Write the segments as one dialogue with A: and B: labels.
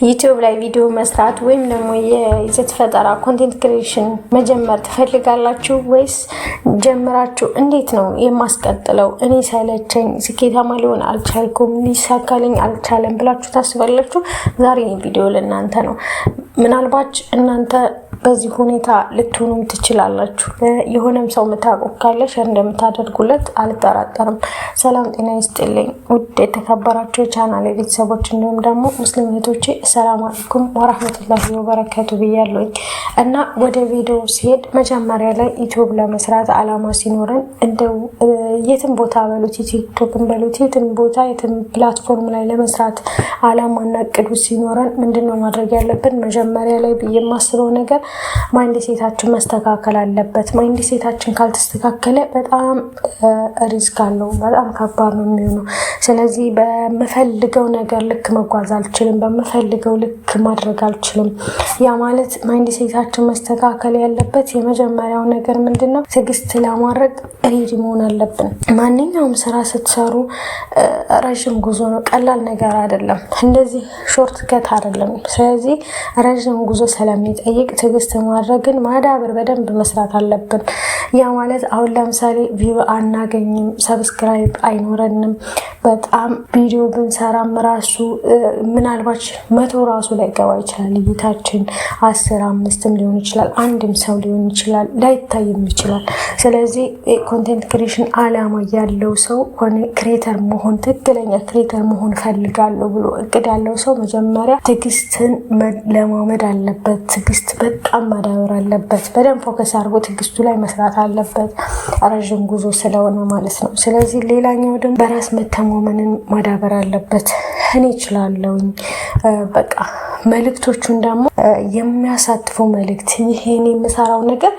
A: ዩቲዩብ ላይ ቪዲዮ መስራት ወይም ደግሞ የይዘት ፈጠራ content creation መጀመር ትፈልጋላችሁ ወይስ ጀምራችሁ እንዴት ነው የማስቀጥለው? እኔ ሰለቸኝ፣ ስኬታማ ሊሆን አልቻልኩም፣ ሊሳካልኝ አልቻለም ብላችሁ ታስባላችሁ? ዛሬ ቪዲዮ ለእናንተ ነው። ምናልባት እናንተ በዚህ ሁኔታ ልትሆኑም ትችላላችሁ። የሆነም ሰው የምታውቁ ካለ share እንደምታደርጉለት አልጠራጠርም። ሰላም ጤና ይስጥልኝ ውድ የተከበራችሁ የቻናል ቤተሰቦች እንዲሁም ደግሞ ሙስሊም እህቶቼ ሰላም አለይኩም ወራህመቱላሂ ወበረካቱ ብያለሁኝ። እና ወደ ቪዲዮ ሲሄድ መጀመሪያ ላይ ዩቲዩብ ለመስራት አላማ ሲኖረን እንደው የትም ቦታ በሉት ቲክቶክን በሉት የትም ቦታ የትም platform ላይ ለመስራት አላማና እቅዱ ሲኖረን ምንድነው ማድረግ ያለብን? መጀመሪያ ላይ ብዬ የማስበው ነገር mindset ኣችን መስተካከል አለበት። Mindset ኣችን ካልተስተካከለ በጣም risk አለው፣ በጣም ከባድ ነው የሚሆነው። ስለዚህ በምፈልገው ነገር ልክ መጓዝ አልችልም፣ በምፈልገው ልክ ማድረግ አልችልም። ያ ማለት mindset ኣችን መስተካከል ያለበት የመጀመሪያው ነገር ምንድን ነው? ትዕግስት ለማድረግ ready መሆን አለብን። ማንኛውም ስራ ስትሰሩ ረዥም ጉዞ ነው፣ ቀላል ነገር አይደለም። እንደዚህ short cut አይደለም። ስለዚህ ረዥም ጉዞ ስለሚጠይቅ ትዕግስት ማድረግን ማዳበር በደንብ መስራት አለብን። ያ ማለት አሁን ለምሳሌ view አናገኝም፣ subscribe አይኖረንም። በጣም ቪዲዮ ብንሰራም ራሱ ምናልባት 100 ራሱ ላይገባ ይችላል። እይታችን 10 5ም ሊሆን ይችላል፣ አንድም ሰው ሊሆን ይችላል፣ ላይታይም ይችላል። ስለዚህ content creation አላማ ያለው ሰው creator መሆን ትክክለኛ creator መሆን እፈልጋለሁ ብሎ እቅድ ያለው ሰው መጀመሪያ ትዕግስትን መለማመድ አለበት። ትዕግስት በጣም ማዳበር አለበት። በደንብ focus አድርጎ ትዕግስቱ ላይ መስራት አለበት፣ ረዥም ጉዞ ስለሆነ ማለት ነው። ስለዚህ ሌላኛው ደግሞ በራስ መተማመንን ማዳበር አለበት። እኔ እችላለሁኝ፣ በቃ መልእክቶቹን ደግሞ የሚያሳትፈው መልእክት ይሄን የምሰራው ነገር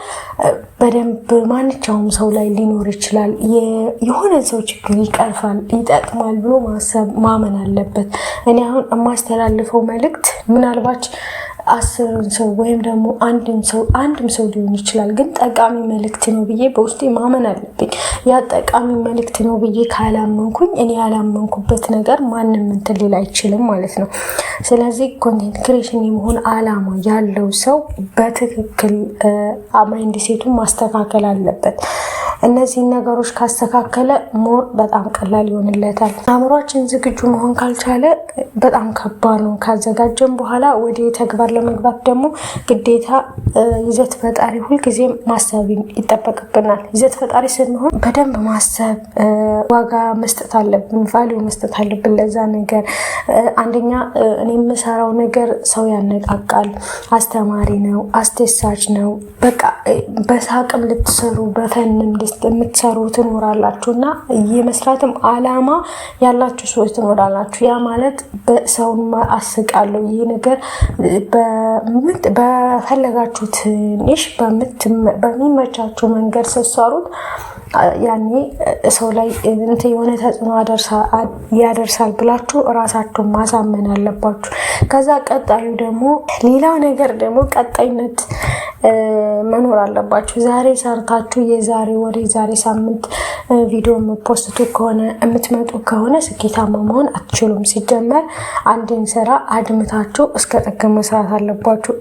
A: በደንብ ማንኛውም ሰው ላይ ሊኖር ይችላል፣ የሆነ ሰው ችግር ይቀርፋል፣ ይጠቅማል ብሎ ማሰብ ማመን አለበት። እኔ አሁን የማስተላልፈው መልእክት ምናልባት 10ን ሰው ወይም ደግሞ አንድም ሰው ሊሆን ይችላል፣ ግን ጠቃሚ መልእክት ነው ብዬ በውስጤ ማመን አለብኝ። ያ ጠቃሚ መልእክት ነው ብዬ ካላመንኩኝ እኔ ያላመንኩበት ነገር ማንም እንትን ሊል አይችልም ማለት ነው። ስለዚህ content creation የመሆን አላማ ያለው ሰው በትክክል mindset ኡን ማስተካከል አለበት። እነዚህን ነገሮች ካስተካከለ more በጣም ቀላል ይሆንለታል። አእምሯችን ዝግጁ መሆን ካልቻለ በጣም ከባድ ነው። ካዘጋጀን በኋላ ወደ ተግባር ለመግባት ደግሞ ግዴታ ይዘት ፈጣሪ ሁልጊዜም ማሰብ ይጠበቅብናል። ይዘት ፈጣሪ ስንሆን በደንብ ማሰብ፣ ዋጋ መስጠት አለብን፣ value መስጠት አለብን ለዛ ነገር። አንደኛ እኔ የምሰራው ነገር ሰው ያነቃቃል፣ አስተማሪ ነው፣ አስደሳች ነው። በቃ በሳቅም ልትሰሩ በ fun ም የምትሰሩ ትኖራላችሁ እና የመስራትም አላማ ያላችሁ ሰዎች ትኖራላችሁ። ያ ማለት ሰውን አስቃለሁ፣ ይህ ነገር በፈለጋችሁ ትንሽ በሚመቻችሁ መንገድ ስትሰሩት ያኔ ሰው ላይ እንትን የሆነ ተጽዕኖ ያደርሳል ብላችሁ እራሳችሁን ማሳመን አለባችሁ። ከዛ ቀጣዩ ደግሞ ሌላው ነገር ደግሞ ቀጣይነት መኖር አለባችሁ። ዛሬ ሰርታችሁ የዛሬ ወር የዛሬ ሳምንት ቪዲዮ የምት post ቱ ከሆነ የምትመጡ ከሆነ ስኬታማ መሆን አትችሉም። ሲጀመር አንድን ስራ አድምታችሁ እስከ ጥግ መስራት አለባችሁ።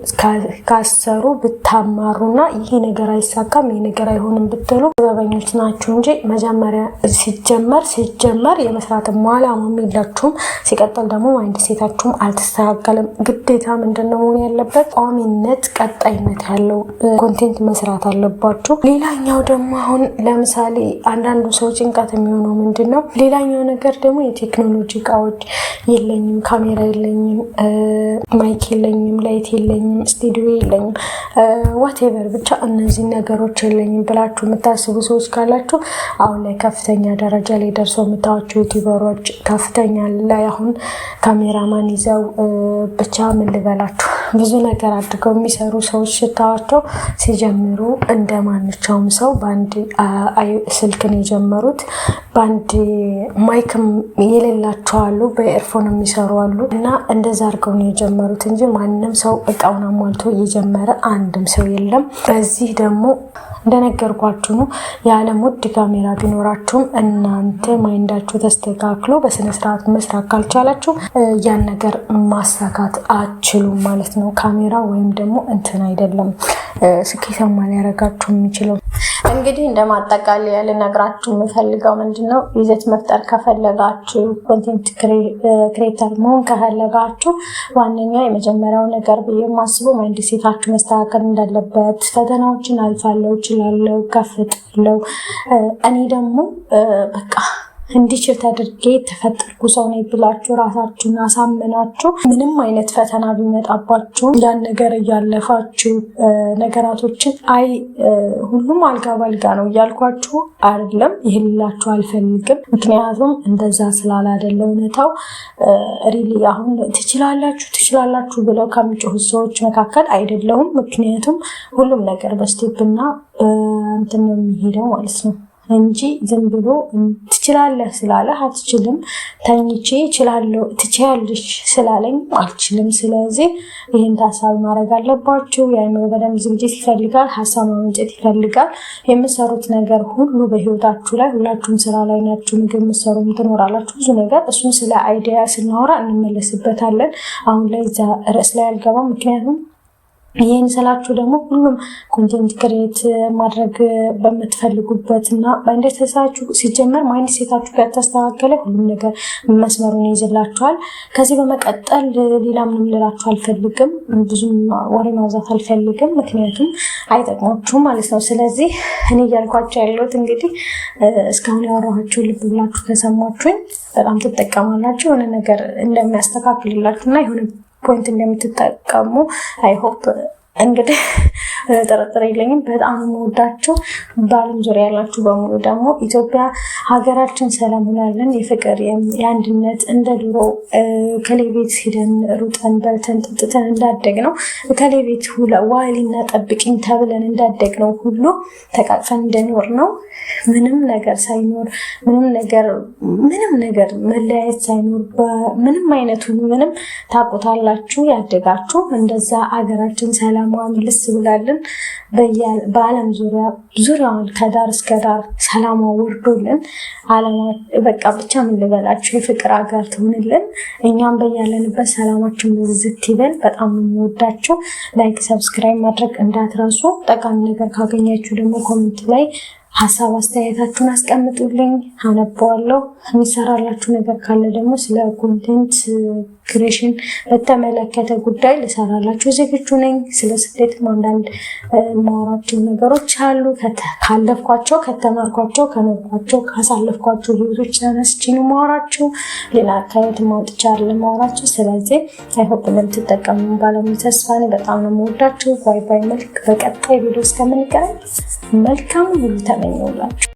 A: ካሰሩ ብታማሩና ይሄ ነገር አይሳካም ይሄ ነገር አይሆንም ብትሉ ጥበበኞች ናችሁ እንጂ መጀመሪያ ሲጀመር የመስራት አላማም የላችሁም። ሲቀጥል ደግሞ mindset ኣችሁም አልተስተካከለም። ግዴታ ምንድነው መሆን ያለበት? ቋሚነት፣ ቀጣይነት ያለው content መስራት አለባችሁ። ሌላኛው ደግሞ አሁን ለምሳሌ አንዳንዱ ሰው ጭንቀት የሚሆነው ምንድን ነው? ሌላኛው ነገር ደግሞ የቴክኖሎጂ እቃዎች የለኝም፣ ካሜራ የለኝም፣ mic የለኝም፣ light የለኝም፣ ስቱዲዮ የለኝም፣ whatever ብቻ እነዚህ ነገሮች የለኝም ብላችሁ የምታስቡ ሰዎች ካላችሁ አሁን ላይ ከፍተኛ ደረጃ ላይ ደርሰው የምታዩዋቸው ዩቲዩበሮች ከፍተኛ ላይ አሁን ካሜራማን ይዘው ብቻ ምን ልበላችሁ ብዙ ነገር አድርገው የሚሰሩ ሰዎች ስታዩዋቸው ሲጀምሩ እንደ ማንኛውም ሰው በአንድ ስልክን የጀመሩት፣ በአንድ mic ም የሌላቸው አሉ፣ በ earphone የሚሰሩ አሉ። እና እንደዛ አድርገው ነው የጀመሩት እንጂ ማንም ሰው እቃውን አሟልቶ እየጀመረ አንድም ሰው የለም። በዚህ ደግሞ እንደነገርኳችሁ ነው። የዓለም ውድ ካሜራ ቢኖራችሁም እናንተ mind ኣችሁ ተስተካክሎ በስነስርዓት መስራት ካልቻላችሁ ያን ነገር ማሳካት አትችሉም ማለት ነው። ካሜራ ወይም ደግሞ እንትን አይደለም ስኬታማ ሊያደርጋችሁ የሚችለው።
B: እንግዲህ እንደ ማጠቃለያ ልነግራችሁ የምፈልገው ምንድን ነው፣ ይዘት መፍጠር ከፈለጋችሁ፣ content creator መሆን ከፈለጋችሁ ዋነኛ የመጀመሪያው ነገር ብዬ የማስበው mindset ኣችሁ መስተካከል እንዳለበት፣ ፈተናዎችን አልፋለሁ፣ እችላለሁ፣ እጋፈጣለሁ፣ እኔ ደግሞ በቃ እንዲችል ተደርጌ የተፈጠርኩ ሰው ነኝ ብላችሁ ራሳችሁን አሳምናችሁ ምንም አይነት ፈተና ቢመጣባችሁ ያን ነገር እያለፋችሁ ነገራቶችን፣ አይ ሁሉም አልጋ ባልጋ ነው እያልኳችሁ አይደለም። ይህን ልላችሁ አልፈልግም። ምክንያቱም እንደዛ ስላላደለ እውነታው really አሁን ትችላላችሁ ትችላላችሁ ብለው ከሚጮሁት ሰዎች መካከል አይደለሁም። ምክንያቱም ሁሉም ነገር በ step እና በእንትን ነው የሚሄደው ማለት ነው እንጂ ዝም ብሎ ትችላለህ ስላለህ አትችልም። ተኝቼ እችላለሁ ትችያለሽ ስላለኝ አልችልም። ስለዚህ ይህን ታሳቢ ማድረግ አለባችሁ። የአእምሮ በደንብ ዝግጅት ይፈልጋል። ሀሳብ ማመንጨት ይፈልጋል። የምሰሩት ነገር ሁሉ በህይወታችሁ ላይ፣ ሁላችሁም ስራ ላይ ናችሁ። ምግብ የምትሰሩም ትኖራላችሁ። ብዙ ነገር እሱን ስለ idea ስናወራ እንመለስበታለን። አሁን ላይ እዛ ርዕስ ላይ አልገባም። ምክንያቱም ይህን ስላችሁ ደግሞ ሁሉም content create ማድረግ በምትፈልጉበት እና mindset ኣችሁ፣ ሲጀመር mindset ኣችሁ ከተስተካከለ ሁሉም ነገር መስመሩን ይይዝላችኋል። ከዚህ በመቀጠል ሌላ ምንም ልላችሁ አልፈልግም። ብዙም ወሬ ማብዛት አልፈልግም፣ ምክንያቱም አይጠቅማችሁም ማለት ነው። ስለዚህ እኔ እያልኳቸው ያለሁት እንግዲህ እስካሁን ያወራኋችሁ ልብ ብላችሁ ከሰማችሁኝ በጣም ትጠቀማላችሁ። የሆነ ነገር እንደሚያስተካክልላችሁ እና የሆነ point እንደምትጠቀሙ I hope፣ እንግዲህ ጥርጥር የለኝም። በጣም የምወዳችሁ በዓለም ዙሪያ ያላችሁ በሙሉ ደግሞ ኢትዮጵያ ሀገራችን ሰላም ሆናለን፣ የፍቅር፣ የአንድነት፣ እንደ ድሮ ከሌ ቤት ሂደን ሩጠን በልተን ጠጥተን እንዳደግነው፣ ከሌ ቤት ዋሊና ጠብቂኝ ተብለን እንዳደግነው ሁሉ ተቃቅፈን እንደኖርነው፣ ምንም ነገር ሳይኖር፣ ምንም ነገር መለያየት ሳይኖር፣ ምንም አይነቱ ምንም ታውቁታላችሁ ያደጋችሁ፣ እንደዛ ሀገራችን ሰላሟ ምልስ ብላልን በዓለም ዙሪያ ዙሪያውን ከዳር እስከ ዳር ሰላሟ ወርዶልን፣ በቃ ብቻ ምን ልበላችሁ የፍቅር ሀገር ትሁንልን። እኛም በያለንበት ሰላማችን ብዝት ይበል። በጣም ነው የምወዳችሁ። Like፣ subscribe ማድረግ እንዳትረሱ። ጠቃሚ ነገር ካገኛችሁ ደግሞ comment ላይ ሀሳብ አስተያየታችሁን አስቀምጡልኝ፣ አነበዋለሁ። የሚሰራላችሁ ነገር ካለ ደግሞ ስለ content creation በተመለከተ ጉዳይ ልሰራላችሁ ዝግጁ ነኝ። ስለ ስደትም አንዳንድ የማወራቸው ነገሮች አሉ። ካለፍኳቸው፣ ከተማርኳቸው፣ ከኖርኳቸው፣ ካሳለፍኳቸው ህይወቶች ተነስቼ ነው የማወራቸው። ሌላ ከየትም አውጥቼ አይደለም የማወራቸው። ስለዚህ I hope እንደምትጠቀሙ ባለሙሉ ተስፋ ነኝ። በጣም ነው የምወዳችሁ። Bye bye። መልክ በቀጣይ ቪዲዮ እስከምንገናኝ መልካም ሁሉ ተመኘውላችሁ።